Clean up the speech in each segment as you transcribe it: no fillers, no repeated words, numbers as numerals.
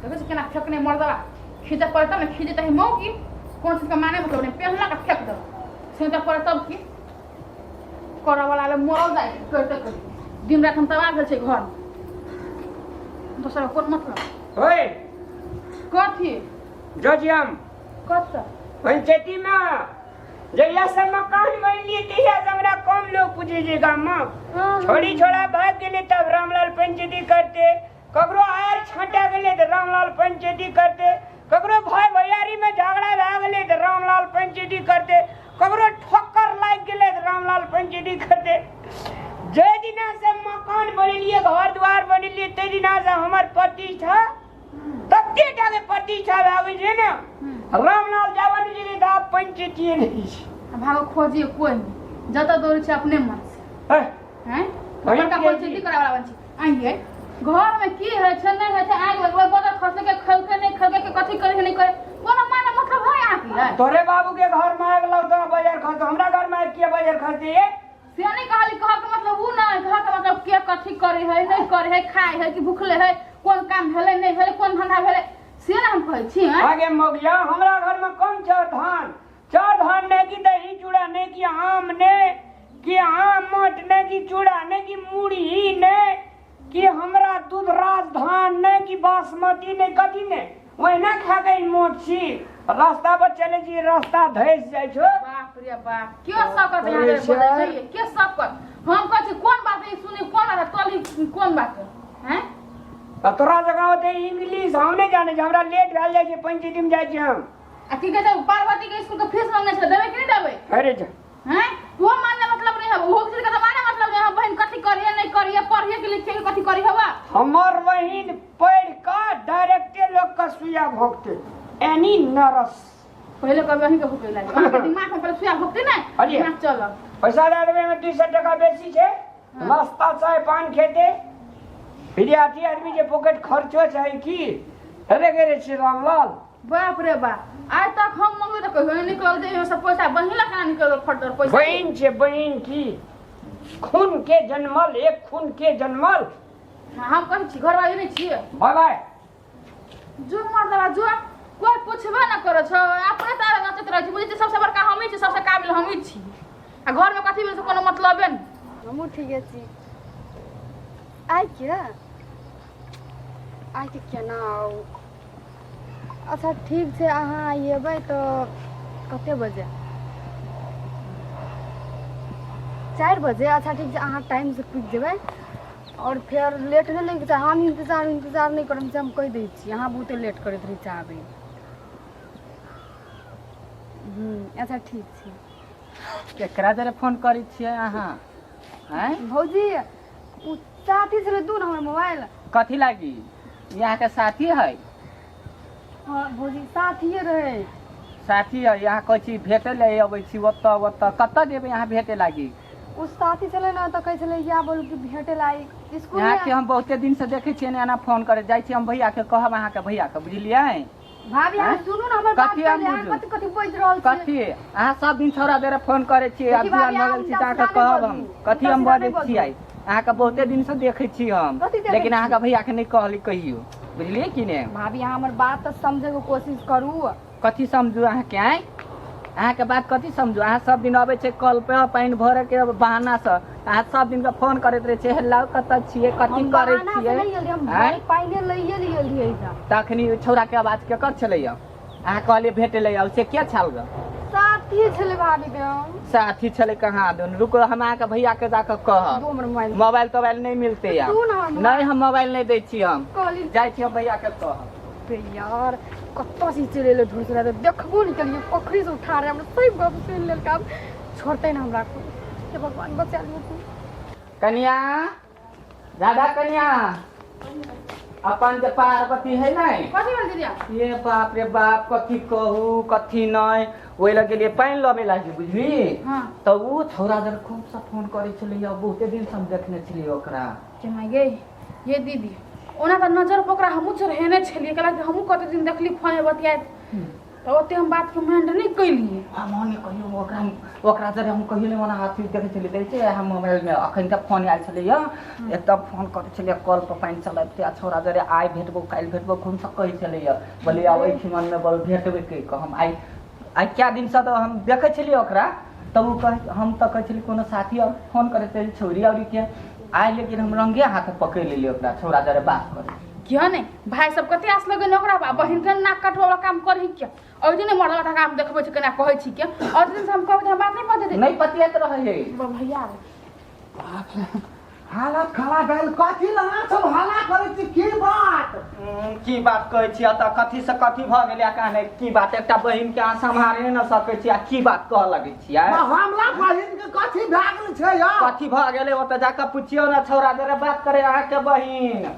देखै छी केना फेकने मर्दबा खींचऽ पड़े तब ने खींचे तही मौ की कोनो चीजके माने मतलब नहि पेहलक आ फेक देलक से तऽ पड़े तब की करऽ वाला ले मरल जाइ छै करिते करिते दिन राति हम तबाह भेल छै घरमे दोसर कोन मतलब ओए कथी जोजियम कतऽ पंचायती में जहिया से मकान बनेलियै तहिया से हमरा कम लोग पूछे छै गाम में छोड़ी छोड़ा भाग गेलै तब रामलाल पंचायती करते ककरो आयर छाँटा गेलै तऽ रामलाल पंचायती करते ककरो भाई भैयारी में झगड़ा भए गेलै तऽ रामलाल पंचायती करते ककरो ठोकर लागि गेलै तऽ रामलाल पंचायती करते जाहि दिना से मकान बनेलियै घर द्वार बनेलियै ताहि दिना से हमर प्रतिष्ठा तते टा के प्रतिष्ठा भए गेल छै ने रामलाल जावन जी तऽ आब पंचायतीए नहि छै भागो खोजिए कोइ नहि जतऽ दौड़ै छै अपने मन से हैं बड़का पंचायती करावे वाला छी आइए घर में की होइ छै नहि होइ छै आगि लगबै बदर खसै के खलकै नहि खलकै के कथी करै नहि करै कोनो माने मतलब है अहाँके यै? तोरे बाबू के घर में आगि लगतो बजर खसतो हमरा घर में आगि किया बजर खसते ये से नहि कहली कहऽ के मतलब उ नहि कहऽ के मतलब के कथी करै है नहि करै है खाइ है कि भूखले है कोन काम भेलै नहि भेलै कोन धंधा भेलै से ने हम कहै छी आँय? आगे मौगिया हमरा घर में कम चाउर धान चाउर धान नहि कि दही चूड़ा नहि कि आम नहि कि आम मट नहि कि चूड़ा नहि कि मुरही नहि कि हमरा दूध राज धान नहि कि बासमती नहि कथी नहि ओहिना खा के मोट छी रास्ता पर चले छी रास्ता धसि जाइ छौ बाप रे बाप के सकत यहाँ रे बोलै नहीं के सकत हम कहै छी कोन बात है सुनी कोन बात है तोली कोन बात है हैं आ तोरा जगह होते इंग्लिश हम नहि जानै छी हमरा लेट भेल जाइ छै पंचायती में जाइ छी हम आ की कहै छै पार्वती के स्कूल के फीस मांगने छलै देबै कि नहि देबै अरे जा हैं वो मानने मतलब नहीं है वो चीज का तो माने मतलब नहीं है बहन कथी करिए नहीं करिए पढ़िए के लिखिए के कथी करी हवा हमर बहिन पढ़ कऽ डायरेक्टे लोग के सुइया भोगते एनी नरस पहले कभी अहीं के भूखे लागे अहाँ के दिमाग में पहले सुइया भोगते ना अरे। दिमाग चल पैसा दए देबै में 200 टका बेसी छै नाश्ता चाय पान खेते विद्यार्थी आदमी के पॉकेट खर्चो छै की अरे गे छी रामलाल बाप रे बाप आइ तक हम मंगबै तऽ कहियो नहि निकलल जे सब पैसा बहिन लए केना निकलल फटल पैसा बहिन छै बहिन की खून के जनमल एक खून के जनमल हम कहै छी घरवाली नहि छियै बाय बाय जो मर्दबा जो कोइ पुछबे न करै छौ अपने तारा नचैत रहै छी बुझै छी सबसँ बड़का हमही छी सबसँ काबिल हमही छी आ घरमे कथी भेल से कोनो मतलबे नहि हमहूँ ठीके छी आइ के आइ के केना आउ अच्छा ठीक छै अहाँ अयबै तऽ कतेक बजे 4 बजे अच्छा ठीक छै अहाँ टाइमसँ पुगि जेबै आओर फेर लेट नहि लागि चाही हम इन्तजार इन्तजार नहि करब से हम कहि दै छी अहाँ बहुते लेट करैत रहै छी आबैमे हूँ अच्छा ठीक छै केकरा जरे फोन करै छियै अहाँ आँय भौजी ओ साथी छलै दू ने हमर मोबाइल कथी लागी ई अहाँके साथी है हँ भौजी साथिए रहै साथी है अहाँ कहै छी भेटै लए अबै छी ओतऽ ओतऽ कतऽ जेबै अहाँ भेटे लागी ओ साथी छलै ने तऽ कहै छलै या बोल कि भेटे ला स्कूल अहाँके हम बहुते दिन से देखै छियै ने एना फोन करे जाइ छी हम भैयाके कहब अहाँके भैयाके बुझलियै भाभी अहाँ आँय? सुनू ने हमर बात कथी हम पहिले अहाँ बुझू? कथी कथी बाजि रहल छियै कथी अहाँ सब दिन छौड़ा बेरा फोन करै छियै आब देखी जुआन भाभी, भऽ अहाँ गेल छी उल्टा तऽ अहाँके सीधा नहि कहब हम बाजू। कथी उल्टा हम सीधा बजै नहि बाजू। छियै अहाँके बहुते दिन से देखै छी हम कथी देखै लेकिन छी? अहाँके भैयाके नहि कहली कहियो बुझलियै कि ने भाभी अहाँ हमर बात तऽ समझैके कोशिश करू कथी समझू अहाँके आँय अहाँके बात कथी समझू अहाँ सब दिन अबै छै कल पे पानि भरे के बहाना से अहाँ सब दिन के फोन करैत रहै छियै हेलो कतऽ छियै कथी हम करै बहाना से छियै नहि गेलियै हम आँय? भरि पानिए लैए लियै एहिजा तखनी छौड़ा के आवाज केकर छलैया अहाँ कहलियै भेटै लए आउ से के छल ग साथी छलै भाभी के साथी छलै कहाँ दन रुको हम अहाँके भैया के जाकऽ कहब दू हमर मोबाइल मोबाइल तोबाइल नहि मिलतै आब दू ने हमर नहि हम मोबाइल नहि दै छी हम कहली जाइ छी हम भैया के कहब बे यार कतऽ से चलि एलै धुसरा तऽ देखबो नहि केलियै पोखरिसँ उठा रहे हमरा सही गप सुनि लेलकै आब छोड़तै ने हमरा कोइ हे भगवान बचा लिअ तू कनिया राधा कनिया अपन जे पार्वती है ने कथी भेल दीदिया ये बाप रे बाप कथी कहू कथी नहि ओहि लग गेलियै पानि लबे लागी बुझली हाँ तऽ ओ छौड़ा जर खूब से फोन करै छलैया बहुते दिन से हम देखने छलियै ओकरा केना गे ये दीदी ओना तऽ नजर पर ओकरा हमहूँ चढ़ेने छलियै कैला कि हमहूँ कते दिन देखली फोन बतियाइत तऽ ओते हम बातके माइंड नहि केलियै। हम नहि कहियो ओकरा ओकरा जरे हम कहियो नहि, ओना अथी देखै छलियै, देखै छियै हम मोबाइलमे। अखन तक फोन आयल छलैया, एकदम फोन करै छलियै, कल पर पानि चलैते आ छौड़ा जरे आइ भेटबो काल्हि भेटबो खून सब कहै छलैया। बोलिए आब एहि ठिमनमे बोल भेटबै कहि कऽ हम आइ आइ कए दिनसँ तऽ हम देखै छलियै ओकरा, तब ओ कहै, हम तऽ कहै छलियै कोनो साथी आओर फोन करैत रहै छौड़ी औरीके आइ, लेकिन हम रंगे हाथ पकड़ि लेलियै ओकरा छौड़ा जरे बात करै। किया नहि भाय सब कते आस लगेने ओकरा बा बहिन के नाक कटबै वाला काम करही किया? ओहि दिन मरल वाला काम देखबै छै केना कहै छी के। ओहि दिन से हम कहबै तऽ हम बात नहि पते नहि पतियत रहै है। भैया हालत खराब भेल, कथी लए अहाँ सब हल्ला करै छी, की बात? की बात कहै छी, एतऽ कथी से कथी भऽ गेलै आ कहाँ नहि की बात। एकटा बहिन के अहाँ सम्हारे नहि सकै छी आ की बात कहऽ लगै छियै? हमरा बहिन के कथी भए गेल छै यौ? कथी भऽ गेलै ओतऽ जाकऽ पुछियौ ने, छौड़ा जरे बात करे अहाँके बहिन।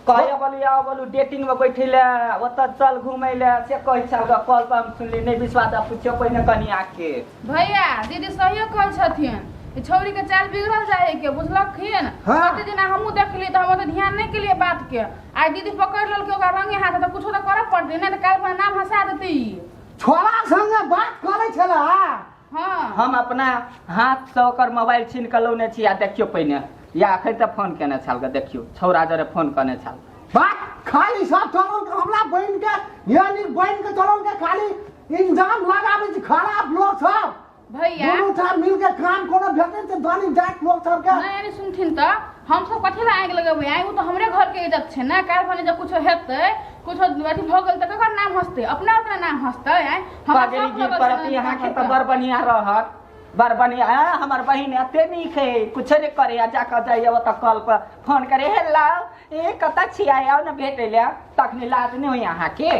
कहैया बोलू आओ बोलू डेटिंग में बैठे ले, ओतऽ चल घूमै ले, से कहै छल गऽ कॉल पर हम सुनली। नहि विश्वास आ पुछियौ पहिने कनिया के। भैया दीदी सहिए कहै छथिन, ई छौड़ी के चाल बिगड़ल जाइ है के, बुझलखिन? हाँ। कते दिना हमहूँ देखलियै तऽ हम ओते ध्यान नहि केलियै बात के। आइ दीदी पकड़ि लेलकै ओकरा रंगे हाथ तऽ कुछो तऽ करऽ पड़तै, नहि तऽ काल्हि खुना नाम हँसा देतै ई। छोरा संगे बात करै छलै? हाँ। हम अपना हाथ से ओकर मोबाइल छीन कऽ लौने छी आ देखियौ पहिने या अखन तऽ फोन केने छल गऽ, देखियौ छौड़ा जरे फोन केने छल। बात खाली सब चलल के हमरा बहिन के, यानी बहिन के चलल के खाली इंजाम लगाबै छै खराब लोग सब। भैया दुनू ठाम मिल के काम कोनो भेटै छै धनी जात लोग सब के। नहि यानी सुनथिन तऽ हमसब कथी लए आगि लगेबै? आइ ओ तऽ हमरे घर के इज्जत छै ने। काल्हि भने जब कुछो हेतै, कुछो अथी भऽ गेल तऽ ककर नाम हँसतै? अपना अपना नाम हँसतै। आइ हमरा पगड़ी शौक गिर लगल पड़त छलै अहाँके तऽ हुनका। बड़ बढ़िआँ रहत, बड़ बढ़िआँ। हमर बहिन एते नीक है, कुछो नहि करे आ जाकऽ जाइए ओतऽ कल पर फोन करे, हेलो ए कतऽ छियै, आउ ने भेटै लए। तखनी लाज नहि होइए अहाँके?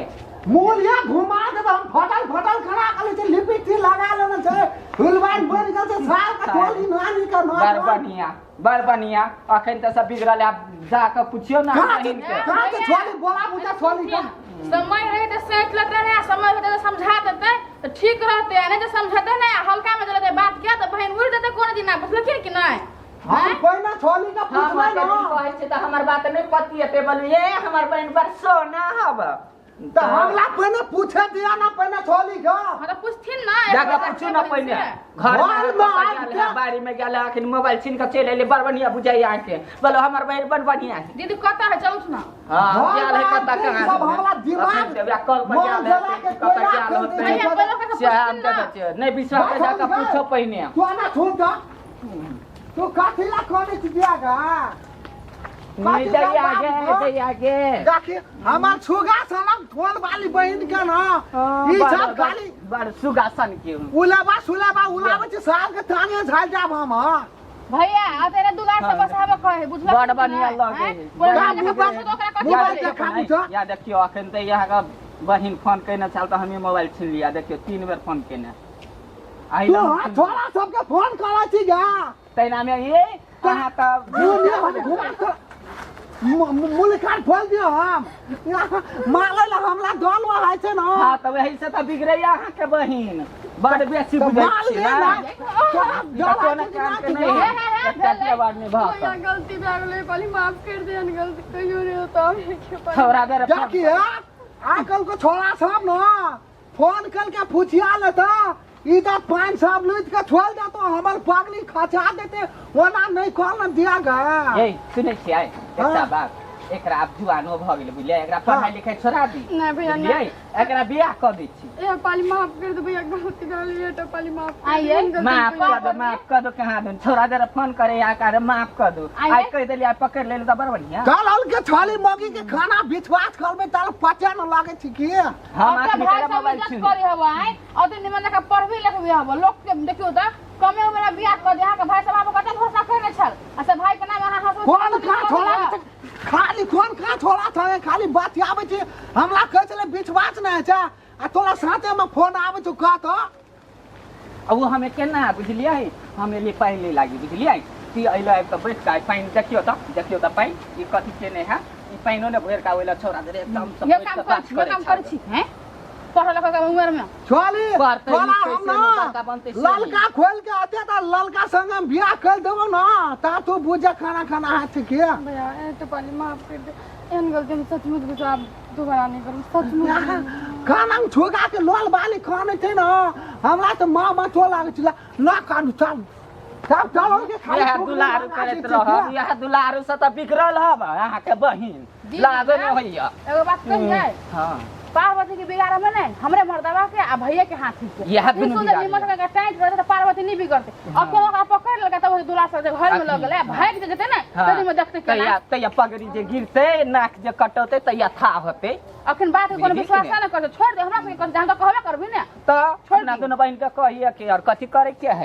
मूल्य घुमा देब हम, फटल फटल खड़ा कर छै, लिपस्टिक लगा लेने छै, हुलवाइन बनि गेल छै साल के टोली नानी के बड़ नाच। बढ़िआँ, बड़ बढ़िआँ। अखन तऽ सब बिगड़ल है, आब जाकऽ पुछियौ ने कहाँ बहिन के। कहाँ छै छोली? बोला बुझा छोली का। समय रहे तऽ सोचि लेतै ने, समय रहतै तऽ समझा देतै तऽ ठीक रहतै, आ नहि तऽ समझेतै नहि आ हल्कामे चलेतै बात के तऽ बहिन उड़ि जेतै कोनो दिना, बुझलखिन कि नहि? हम पहिने छोली के हम पूछबै अगर ना कहै छै तऽ हमर बात नहि पतियेतै। बोलिए हमर बहिन बड़ सोना हब तऽ हमरा पहिने पूछे दिया ना पहिने छोली के। हाँ तऽ पूछथिन ना एक जाकऽ बार पूछू ना बहिन पहिने से। घर में घर में कतऽ आबि गेल के- है, बाड़ी में गेल है, अखन मोबाइल छीन कऽ चलि एलै। बड़ बढ़िया बुझाइया अहाँके, बोलो हमर बहिन बड़ बढ़िया है। दीदी कतऽ है? चलू ना। हाँ घर गेल है में कतऽ आबि के कहाँ सब हमरा दिमाग अखन से वएह कल पर मन गेल जला है, के कतऽ कोयला गेल फेंक होतै। दै भैया छै। पहिले ओकरा से से हम पूछथिन ना। देखै छियै, नहि विश्वास है जाकऽ पूछो पहिने। तू आना छोड़ दे, तू कथी ला करै छी बियाह गा? नहि कथी दैया ला गे बाप दैया गे। देखी हमर छुगा सनक ठोल वाली बहिन के ना ई सब खाली बड़ सुगा सन के उलाबा सुलाबा उलाबै छै, साल के टांगे झाल जाब हम। हाँ भैया आ तेरे दुलार से बसाबऽ कहे, बुझलखिन बड़ कि बढ़िया नहि? लगे आँय? है। कोइ बड़ जाकऽ मोबाइल- पूछू तऽ ओकरा कथी मोबाइल कहतै? देखा बुझा। या देखियौ अखन तऽ अहाँके बहिन फोन केने छल तऽ हमे मोबाइल छीन लिया। देखियौ 3 बेर फोन केने आइ तू लग हाँ छोरा सबके फोन करै छी गा। तहिना मे ये अहाँ तऽ मुँह हम घुमा के मुलकार खोल दियो, हम मारै ला हमरा डर रहै छै ना। हाँ तऽ वही से तऽ बिगड़ैया अहाँके बहिन, बड़ बेसी तऽ बुझै माल छी ले ना। ना तोरा ई डर तऽ कोनो होइ छै कि काम ना के कि नहि हे, है। हे, हे, एकटा भेलै। के बार नहि भऽ भैया गलती भए गेलै, कहली माफ कर दियन, गलती कहियो नहि होता के पास। छौड़ा बेर फोन देखिए आजकल के छोरा सब ना फोन करके पूछिया लेता, ई तऽ पानि सब लूटि के छोड़ देतो, हमर पगली खचा देते, ओना नहि कॉल न दिया गा। ये सुनै छियै एकटा हाँ। बात, एकरा आब जुआनो भऽ गेलै बुझलियै, एकरा पढ़ाई लिखाई छोड़ा दी। नहि भैया, नहि। बुझलियै, एकरा बियाह कऽ दै छी। ए पाली माफ कर दे भैया, गलती भए गेलै, बेटा पाली माफ कर दे। आइए। गलती माफ कहियो कऽ दो, माफ कऽ दो। कहाँ दो छोड़ा जरा फोन करे यहाँ का, माफ कऽ दो। आइए। आइ कहि देलियै, आइ पकड़ि लेलहुँ तऽ बड़ बढ़िया। कल हल के छाली मौगी के खाना विश्वास करबे ताल पचा न लागे छी की। हम अपना अखनी भाई केना सब मोबाइल इज्जत छीन करे हवा आइ ओते निमन जकाँ पढ़बे लिखबे हवा लोक के। देखियौ तऽ कमे उम्र में बियाह कऽ दे, अहाँके भाई सब अहाँ पर कते भरोसा करने छल आ से भाई के नाम अहाँ हंसबै कोन का छोड़ा छै? खाली कोन का छोड़ा छै, खाली बात आबै छै। हमरा कहै छलै विश्वास नहि छै आ तोरा साथे में फोन आबै छौ कह तऽ। आ ओ हमे केना बुझलियै, हम एलियै पानि ले लागी बुझलियै, ती अइलो आबि कऽ बैठ कऽ आइ पानि देखियौ तऽ, देखियौ तऽ पानि ई कथी केने है, ई पानिओ ने भरि कऽ आबै लए छौड़ा देरे एकदम से ये बैठ काम कऽ करै बात छी, ये करै काम करै छल। छी हैं पढ़ल लिखल के उम्र में छोली पढ़तै तोरा लिखतै हम से ना ने बड़का बनतै से ललका खोल के अते तऽ ललका संग हम बियाह कर देबो ना ता तू बुझे खाना खाना हाथ के। भैया ए तो पाली माफ कर दे, एहन गलती हम सचमुच बुझो आब दोबारा नहीं करूँ सचमुच। काना में ठोका के लोल बाली काने छै न हमरा तऽ माँ मचो लागै छलै न कानू चल तब चलो के खाली इएह टोकरी दुलारू लगा करैत दै छै रहब के। इएह दुलारू से तऽ बिगड़ल हब अहाँके बहिन जी, लाजो दादा। नहि होइया एगो बात कहियै हँ पार्वती के बिगाड़े में नहीं हमरे मर्दवा के आ भैया के हाथी के इएह ई दुनू सुन्दर बिगाड़ि निमन के टाइट रहते त पार्वती नहीं बिगड़ते अब के ओकरा पकड़ लेलकै तब दूल्हा सब जे घर में लग गेलै भागि जे जेतै ने हाँ। तनी में देखते केना तैया तैया पगड़ी जे गिरते नाक जे कटौते तैया था होते अखन बात के कोनो बुझली कि विश्वास नहि? न करते छोड़ दे हमरा सबके कहते हम त कहबे करबी ने तऽ छोड़ अपना दी। दुनू बहिन के कहिए के और कथी करे के है।